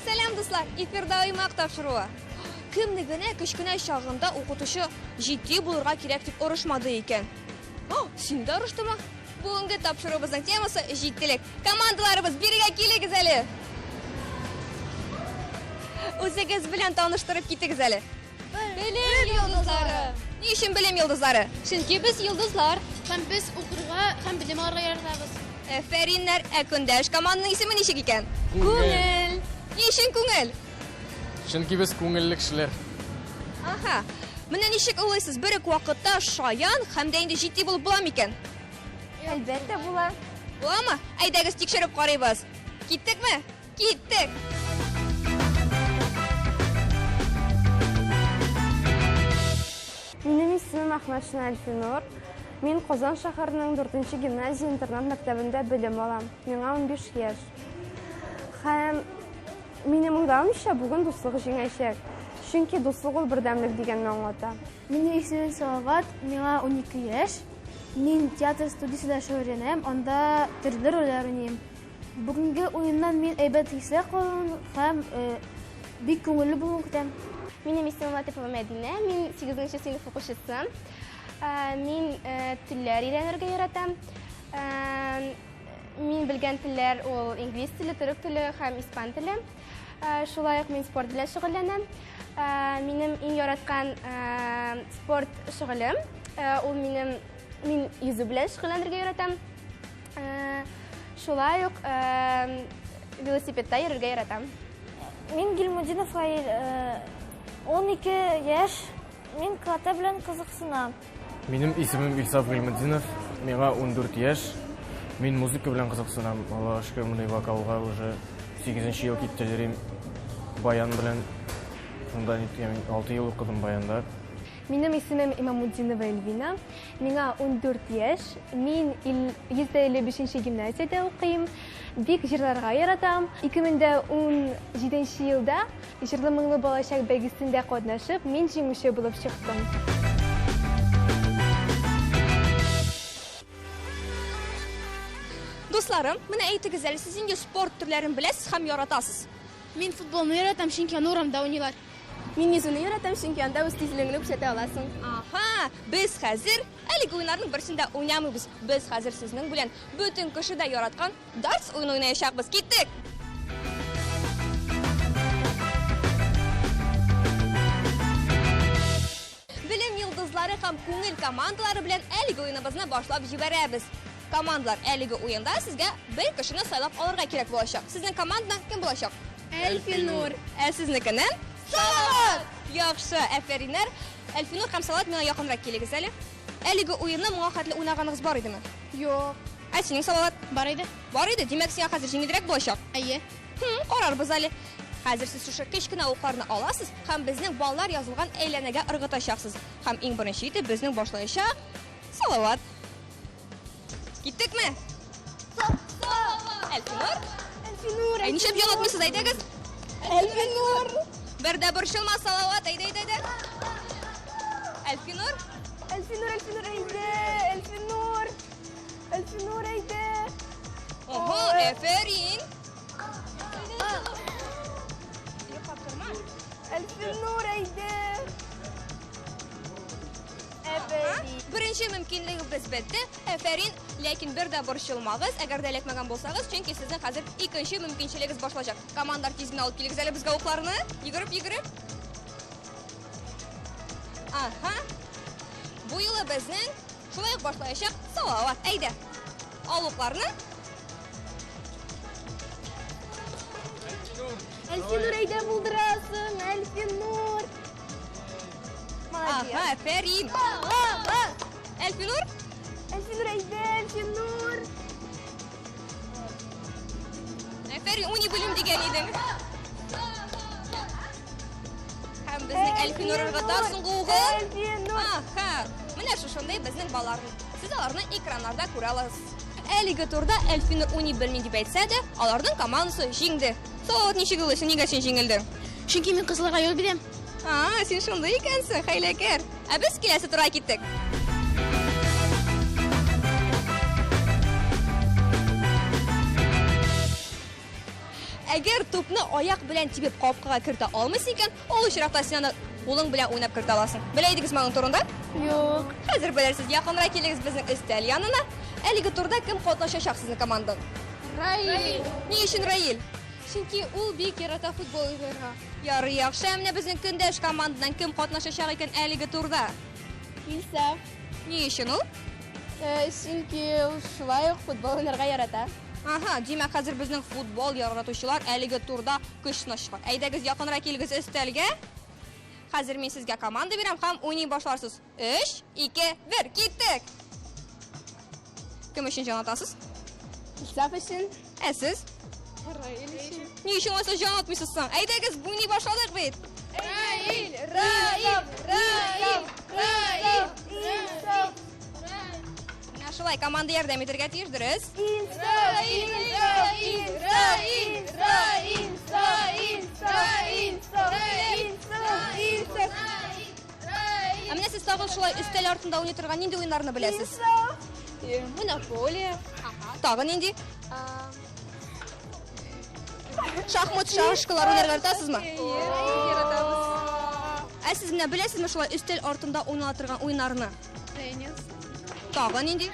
Сәлам, дуслар! Эфирда Уймак тапшыруы. Кемне генә кечкенә чагында укытучы җитди булырга кирәк дип орышмады икән? О, син дә орыштымы? Бүгенге тапшыруыбызның темасы җитдилек. Командаларыбыз, бирегә килегез әле. Үзегез белән таныштырып китегез әле. Белем йолдызлары. Ни өчен белем йолдызлары? Чөнки без йолдызлар. Һәм без укырга һәм белем алырга яратабыз. Әфәриннәр, ә көндәш команданың исеме ничек икән? Күңел. Ни өчен күңел? Чөнки без күңелле кешеләр. Аһа. Менә ничек уйлыйсыз, бер үк вакытта шаян һәм дә инде җитди булып була микән? Әлбәттә була. Буламы? Әйдәгез тикшереп карыйбыз. Киттекме? Киттек! Минем исемем Әхмәтшина Әлфинур. Мин Казан шәһәренең 4 гимназия интернат мәктәбендә белем алам. Миңа 15 яшь. Һәм минем уйлавымча, бүген дуслык җиңәчәк. Чөнки дуслык ул бердәмлек дигәнне аңлата. Минем исемем Салават, миңа 12 яшь. Мин театр студиясендә шөгыльләнәм, анда төрле рольләр уйныйм. Бүгенге уеннан мин әйбәт хисләр калуын һәм бик күңелле булуын көтәм. Минем исемем Латыпова Мәдинә, мин 8 сыйныф укучысы. Мин телләр өйрәнергә яратам. Мин белгән телләр ул инглиз теле, төрек теле һәм испан теле. Шулай ук мин спорт белән шөгыльләнәм. Минем иң яраткан спорт шөгылем ул минем мин йөзү белән шөгыльләнергә яратам. Шулай ук велосипедта йөрергә яратам. Мин Гильмутдинов Раил, 12 яшь. Мин каратэ белән кызыксынам. Минем исемем Илсаф Гыйльметдинов, миңа 14 яшь. Мин музыка белән кызыксынам. Аллага шөкер, мондый вокалга уже 8 ел китте йөрим. Баян белән. Шунда мин 6 ел укыдым баянда. Минем исемем Имамутдинова Эльвина. Миңа 14 яшь. Мин 155 гимназиядә укыйм. Бик җырларга яратам. 2017 елда Җырлы моңлы балачак бәйгесендә катнашып, мин җиңүче булып чыктым. Дусларым, менә әйтегез әле, сез нинди спорт төрләрен беләсез һәм яратасыз? Мин футболны яратам, чөнки аны урамда уйныйлар. Мин йөзүне яратам, чөнки анда үз тизлегеңне күрсәтә аласың. Аһа, без хәзер әлеге уеннарның берсен дә уйнамыйбыз. Без хәзер сезнең белән бөтен кеше дә яраткан дартс уены уйнаячакбыз. Киттек! Белем йолдызлары һәм күңел командалары белән әлеге уеныбызны башлап җибәрәбез. Командалар, әлеге уенда сезгә бер кешене сайлап алырга кирәк булачак. Сезнең командадан кем булачак? Әлфинур. Ә сезнекеннән? Салават! Яхшы, әфәриннәр. Әлфинур һәм Салават, миңа якынрак килегез әле. Әлеге уенны моңа хәтле уйнаганыгыз бар идеме? Юк. Ә синең, Салават? Бар иде. Бар иде. Димәк, сиңа хәзер җиңелрәк булачак. Әйе. Карарбыз әле. Хәзер сез шушы кечкенә укларны аласыз һәм безнең баллар язылган әйләнәгә ыргытачаксыз. Һәм иң беренче итеп безнең башлаячак Салават. Киттекме? Әлфинур? Әлфинур, Әй, нишләп җанатмыйсыз, әйдәгез. Әлфинур. Бер дә борчылма, Салават, әйдә, әйдә, әйдә. Әлфинур? Әлфинур, Әлфинур, әйдә, Әлфинур. Әлфинур, әйдә. Ого, әфәрин. Йоклап торма. Әлфинур, әйдә. Әфәрин. Беренче мөмкинлегебез бетте. Әфәрин, ләкин бер дә борчылмагыз, әгәр дә эләкмәгән булсагыз, чөнки сезнең хәзер икенче мөмкинчелегегез башлачак. Командалар, тиз генә алып килегез әле безгә укларны. Йөгереп, йөгереп. Аһа. Бу юлы безнең шулай ук башлаячак Салават. Әйдә. Ал укларны. Әлфинур, әйдә, булдырасың, Әлфинур. Аһа, әфәрин. Әлфинур? Әлфинур, әйдә, Әлфинур. Әфәрин, уйный белим дигән идең. Һәм безнең Әлфинур ыргыта соңгы угын. Әлфинур. Аһа. Менә шушындый безнең балалар. Сез аларны экраннарда күрә аласыз. Әлеге турда Әлфинур уйный белми дип әйтсә дә, аларның командасы җиңде. Салават, ничек уйлыйсың, нигә син җиңелдең? Чөнки мин кызларга юл бирәм. А, син шундый икәнсең, хәйләкәр. Ә без киләсе турга киттек. Әгәр тупны аяк белән тибеп капкага кертә алмыйсың икән, ул очракта син аны кулың белән уйнап кертә аласың. Белә идегезме аның турында? Юк. Хәзер белерсез. Якынрак килегез безнең өстәл янына. Әлеге турда кем катнашачак сезнең командадан? Раил. Ни өчен Раил? Чөнки ул бик ярата футбол уйнарга. Ярый, яхшы. Ә менә безнең көндәш командадан кем катнашачак икән әлеге турда? Илсаф. Ни өчен ул? Чөнки ул шулай ук футбол уйнарга ярата. Ага, димәк, хәзер безнең футбол яратучылар әлеге турда көч сынашачак. Әйдәгез, якынрак килегез өстәлгә. Хәзер мин сезгә команда бирәм һәм уйный башларсыз. 3, 2, 1, киттек! Кем өчен җан атасыз? Илсаф өчен. Ә сез? Раил өчен. Ни өчен алайса җан атмыйсыз соң? Әйдәгез, уйный башладык бит. Раил, Раил, Раил, Раил, Илсаф! Менә шулай команда ярдәм итәргә тиеш, дөрес? Раил, Раил, Раил, Раил, Раил, Раил, Раил, Илсаф! Ә менә сез тагын шулай өстәл артында уйный торган нинди уеннарны беләсез? Монополия. Тагын нинди? Шахмат, шашкалар уйнарга яратасызмы? Яратабыз. Ә сез менә беләсезме шулай өстәл артында уйнала торган уеннарны? Теннис. Тагын нинди?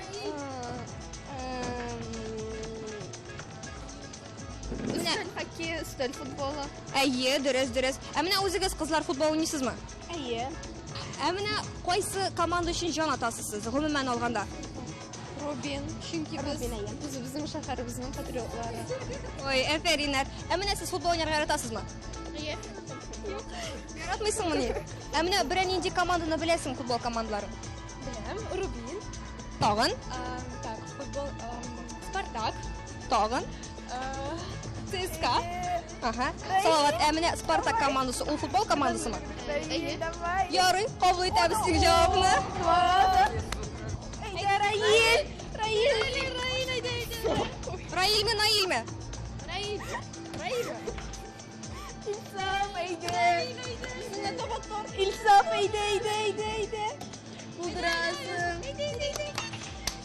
Менә Өстәл хоккей, өстәл футболы. Әйе, дөрес, дөрес. Ә менә үзегез кызлар футбол уйныйсызмы? Әйе. Ә менә кайсы команда өчен җан атасыз сез, гомумән алганда? Рубин. Чөнки без үзебезнең шәһәребезнең патриотлары. Ой, әфәриннәр. Ә менә сез футбол уйнарга яратасызмы? Әйе. Яратмыйсыңмыни? Ә менә берәр нинди команданы беләсең футбол командаларын? Беләм, Рубин. Тагын? Так, футбол Спартак. Тагын? ЦСКА. Ага. Салават, ә менә Спартак командасы ул футбол командасымы? Әйе. Ярый, кабул итәбез синең җавапны. Әйдә, Раил! Раил! Раил, әйдә, әйдә. Раилме, Наилме? Раил. Раил. Илсаф, әйдә! Илсаф, әйдә, әйдә, әйдә, әйдә! Булдырасың! Әйдә, әйдә, әйдә!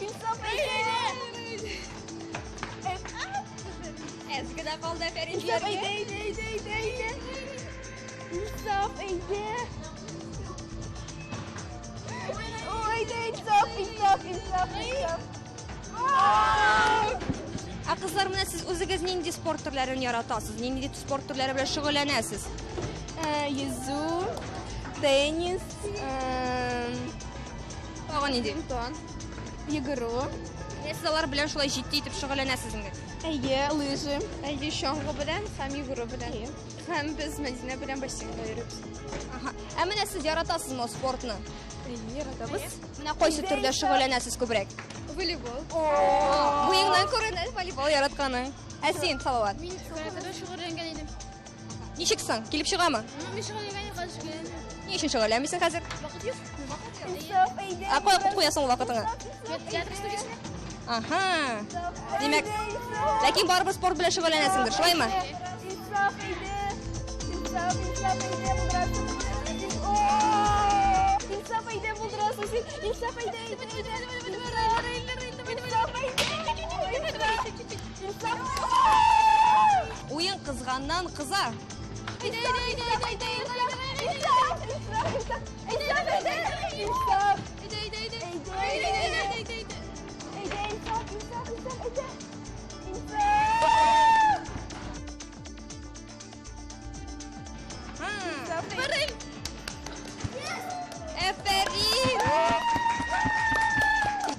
Илсаф, әйдә! Әз генә калды, әфәрин Илсаф, дияргә. әйдә, әйдә, әйдә, әйдә, әйдә! Илсаф, әйдә! О, әйдә, Илсаф, Илсаф, Илсаф, Илсаф! Ә кызлар, менә сез үзегез нинди спорт төрләрен яратасыз? Нинди спорт төрләре белән шөгыльләнәсез? Йөзү, теннис, Тагын нинди? бадминтон, йөгерү. Менә сез алар белән шулай җитди итеп шөгыльләнәсез инде. Әйе, лыжи. Әйе, чаңгы белән һәм йөгерү белән. Һәм без Мәдинә белән бассейнга йөрибез. Ага. Ә менә сез яратасызмы спортны? Әйе, яратабыз. Менә кайсы төрдә шөгыльләнәсез күбрәк? Волейбол. Буеңнан күренә волейбол яратканың. Ә син, Салават? Мин каратэда шөгыльләнгән идем. Ничек соң? Килеп чыгамы? Мин шөгыльләнгән идем, хәзер шөгыльләнмим. Ни өчен шөгыльләнмисең хәзер? Вакыт юк. Илсаф, әйдә! Ә кая куясың ул вакытыңны? Театр студиясе. Ага. Димәк, ләкин барыбер спорт белән шөгыльләнәсеңдер, шулаймы? Илсаф, әйдә! Илсаф, Илсаф, әйдә, булдырасың! О! Илсаф, әйдә, булдырасың син! Илсаф, әйдә, әйдә, әйдә! Илсаф, әйдә! Илсаф! Уен кызганнан кыза. Әйдә, әйдә, әйдә, әйдә, Илсаф, Илсаф, Илсаф, Илсаф, әйдә! Илсаф! Әйдә, әйдә, әйдә. Әйдә, Әйдә, әйдә, әйдә, әйдә. Әйдә, Илсаф, Илсаф, Илсаф, әйдә! Илсаф! Ха. Әфәрин!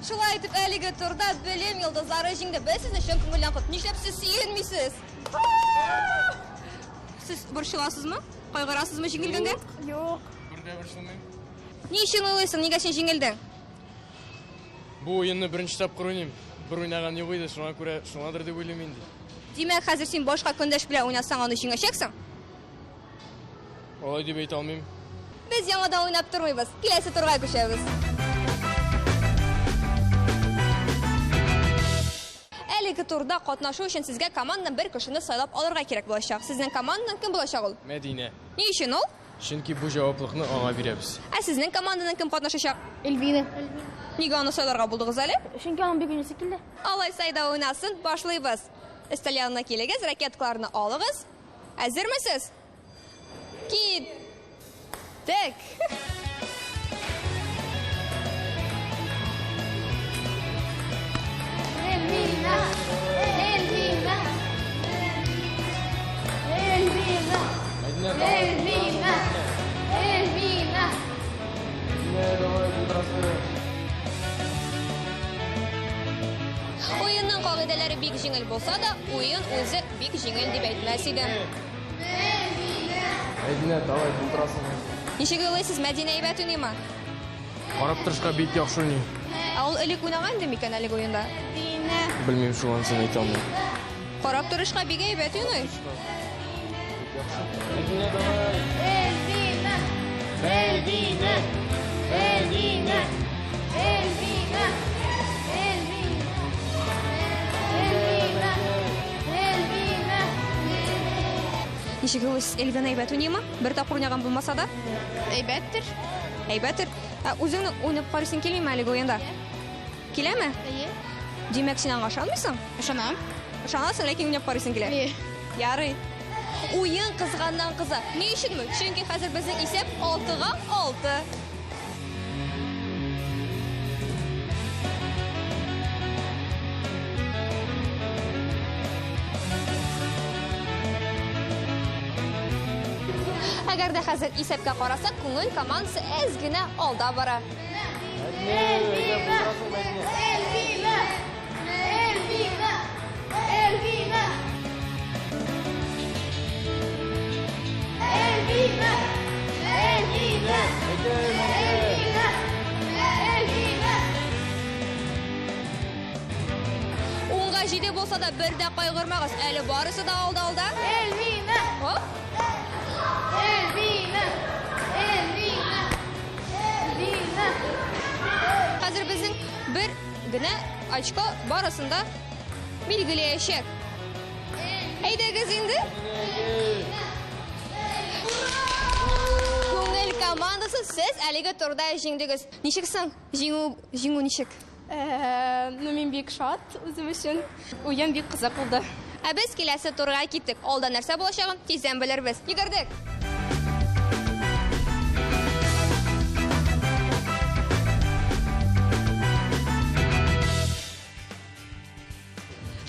Шулай итеп әлеге турда белем йолдызлары җиңде. Без сезне чын күңелдән котлыйбыз. Нишләп сез сөенмисез? Сез борчыласызмы? Кайгырасызмы җиңелгәнгә? Юк. Бер дә борчылмыйм. Ни өчен уйлыйсың, нигә син җиңелдең? Бу уенны беренче тапкыр уйныйм. Бер уйнаган юк иде, шуңа күрә шуңадыр дип уйлыйм инде. Димәк, хәзер син башка көндәш белән уйнасаң, аны җиңәчәксең? Алай дип әйтә алмыйм. Без яңадан уйнап тормыйбыз. Киләсе турга күчәбез. Әлеге турда катнашу өчен сезгә командадан бер кешене сайлап алырга кирәк булачак. Сезнең командадан кем булачак ул? Мәдинә. Ни өчен ул? Чөнки бу җаваплыкны аңа бирәбез. Ә сезнең командадан кем катнашачак? Эльвина. Нигә аны сайларга булдыгыз әле? Чөнки аның бик уйныйсы килде. Алайса әйдә уйнасын, башлыйбыз. Өстәл янына килегез, ракеткаларны алыгыз. Әзерме сез? Киттек! Эльвина! Эльвина! Эльвина! Эльвина! Эльвина! Уенның кагыйдәләре бик җиңел булса да, уен үзе бик җиңел дип әйтмәс идем. Мәдинә, давай, булдырасың. Ничек уйлыйсыз, Мәдинә әйбәт уйныймы? Карап торышка бик яхшы уйный. Ә ул элек уйнаган инде микән әлеге уенда? Белмим шул, анысын әйтә алмыйм. Карап торышка бик әйбәт уйный. Мәдинә, давай. Эльвина! Эльвина! Эльвина! Эльвина! Эльвина! Эльвина! Эльвина! Ничек уйлыйсыз, Эльвина әйбәт уйныймы? Бер тапкыр уйнаган булмаса да? Әйбәттер. Әйбәттер. Ә үзеңнең уйнап карыйсың килмиме әлеге уенда? Киләме? Әйе. Димәк, син аңа ышанмыйсың? Ышанам. Ышанасың, ләкин уйнап карыйсың килә. Әйе. Ярый. Уен кызганнан кыза. Ни өченме? Чөнки хәзер безнең исәп 6-га 6. Әгәр дә хәзер исәпкә карасак, күңел командасы әз генә алда бара. Эльвина! Эльвина! Эльвина! Эльвина! Эльвина! Эльвина! Эльвина! Эльвина! Унга җиде булса да бер дә кайгырмагыз. Әле барысы да алда-алда. Эльвина! Оп! Эльвина! Эльвина! Эльвина! Хәзер безнең бер генә очко барысын да билгеләячәк. Әйдәгез инде. Күңел командасы, сез әлеге турда җиңдегез. Ничек соң? Җиңү, җиңү ничек? Ну, мин бик шат үзем өчен. Уен бик кызык булды. Ә без киләсе турга киттек. Алда нәрсә булачагын тиздән белербез. Йөгердек.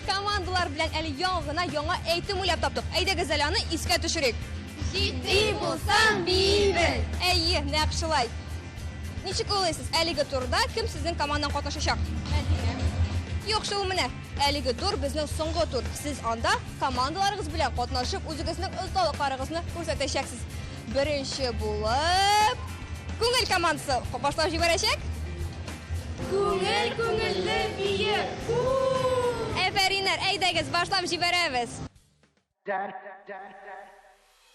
Командалар белән әле яңа гына яңа әйтем уйлап таптык. Әйдәгез әле аны искә төшерик. Җитди булсаң, бибел. Әйе, нәкъ шулай. Ничек уйлыйсыз, әлеге турда кем сезнең командадан катнашачак? Мәдинә. Юк шул менә. Әлеге тур безнең соңгы тур. Сез анда командаларыгыз белән катнашып, үзегезнең осталыкларыгызны күрсәтәчәксез. Беренче булып Күңел командасы башлап җибәрәчәк. Күңел күңелле бие. Әфәриннәр, әйдәгез, башлап җибәрәбез.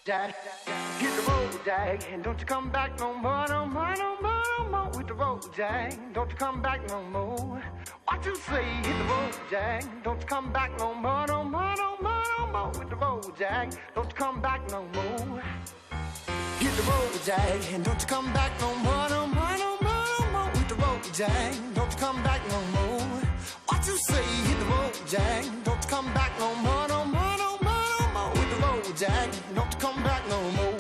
Hit the road, Jack, and don't you come back no more, no more, no more, no more. Hit the road, Jack, don't you come back no more. What you say? Hit the road, Jack, don't you come back no more, no more, no more, no more. Hit the road, Jack, don't you come back no more. Hit the road, Jack, and don't you come back no more, no more, no more, no more. Hit the road, Jack, don't you come back no more. What you say? Hit the road, Jack, don't you come back no more, no more, no more, no more. Hit the road, Jack, don't you come back no more.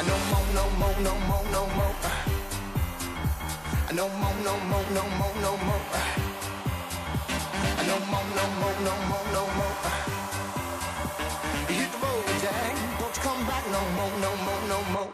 No more, no more, no more, no more. No more, no more, no more, no more. No more, no more, no more, no more. Hit the road, Jack. Don't you come back no more, no more, no more.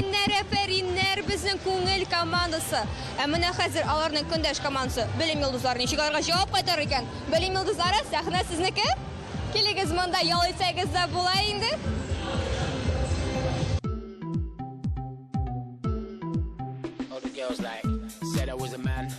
Әфәриннәр, әфәриннәр, безнең күңел командасы. Ә менә хәзер аларның көндәш командасы Белем йолдызлары ничек аларга җавап кайтарыр икән? Белем йолдызлары, сәхнә сезнеке? Килегез монда, ял итсәгез дә була инде. All the girls like said I was a man.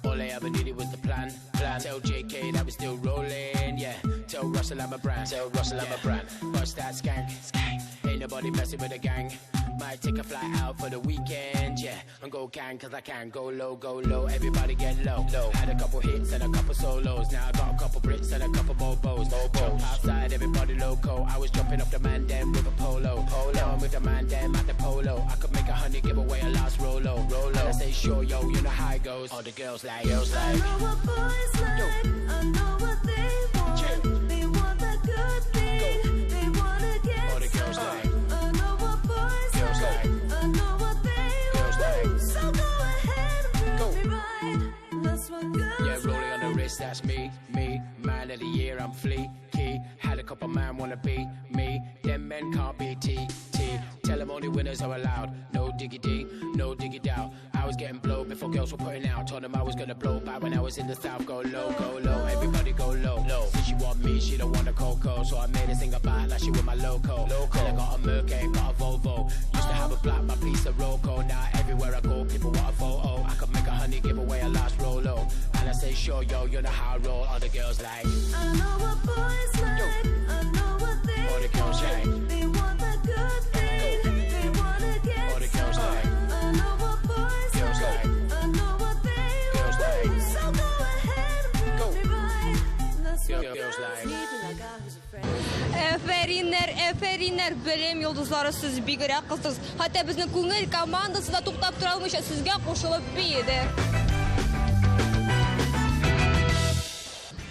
All I ever needed was the plan. Plan. Tell JK that we still rolling. Yeah. Tell Russell I'm a brand. Tell Russell I'm a brand. Bust that skank. Skank. Ain't nobody messing with the gang. Might take a flight out for the weekend. Yeah. And go can cause I can. Go low, go low. Everybody get low. Low. Had a couple hits and a couple solos. Now I got a couple Brits and a couple bobos. Jump outside, everybody loco. I was jumping off the man them with a polo. Polo. Now I'm with the man them at the polo. I could make 100, give away a last Rolo. Rolo. And I say sure, yo, you know how it goes. All the girls like, girls like. I know what boys like. I know what they want. They want the good thing. They wanna get All the girls some. like. I know what boys Girls like. like. I know what they Girls want. like. So go ahead and Go. prove me right. That's what girls Yeah, rolling on the like. wrist, that's me, me. Man of the year, I'm fleeky. Had a couple man wanna be me. Them men can't be T, T. Tell them only winners are allowed. No diggy D, no diggy doubt. I was getting blow before girls were putting out. Told them I was gonna blow back when I was in the south. Go low, go low, everybody go low. Low. See, she want me, she don't want a coco. So I made her sing about like she with my loco. Loco. And I got a Merc, ain't got a Volvo. Used to have a black, my piece of Roco. Now everywhere I go, people want a photo. I could make 100, give away a last Rolo. And I say, sure, yo, you know how I roll. All the girls like, I know what boys like. I know what they All the girls want. like. They want the good thing. They wanna get All the girls some. like. I know what boys Girls like. like. I know what they Girls want. like. So go ahead and prove me right. That's what Girls girls like. Әфәриннәр, әфәриннәр, белем йолдызлары, сез бигрәк кызсыз. Хәтта безнең күңел командасы да туктап тора алмыйча сезгә кушылып биеде.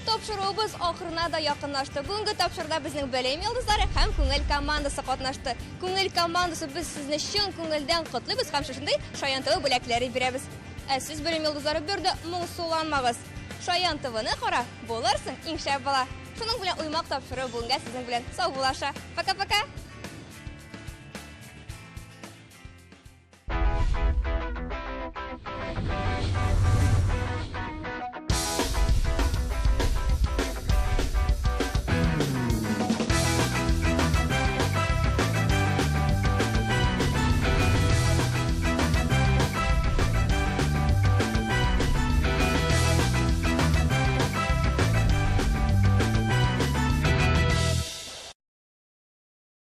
Тапшыруыбыз ахырына да якынлашты. Бүгенге тапшыруда безнең белем йолдызлары һәм күңел командасы катнашты. Күңел командасы, без сезне чын күңелдән котлыйбыз һәм шушындый Шаян ТВ бүләкләре бирәбез. Ә сез, белем йолдызлары, бер дә моңсуланмагыз. Шаян ТВны кара, булырсың иң шәп бала. Шуның белән уймак тапшыру бүгенгә сезнең белән саубуллаша. Пока-пока.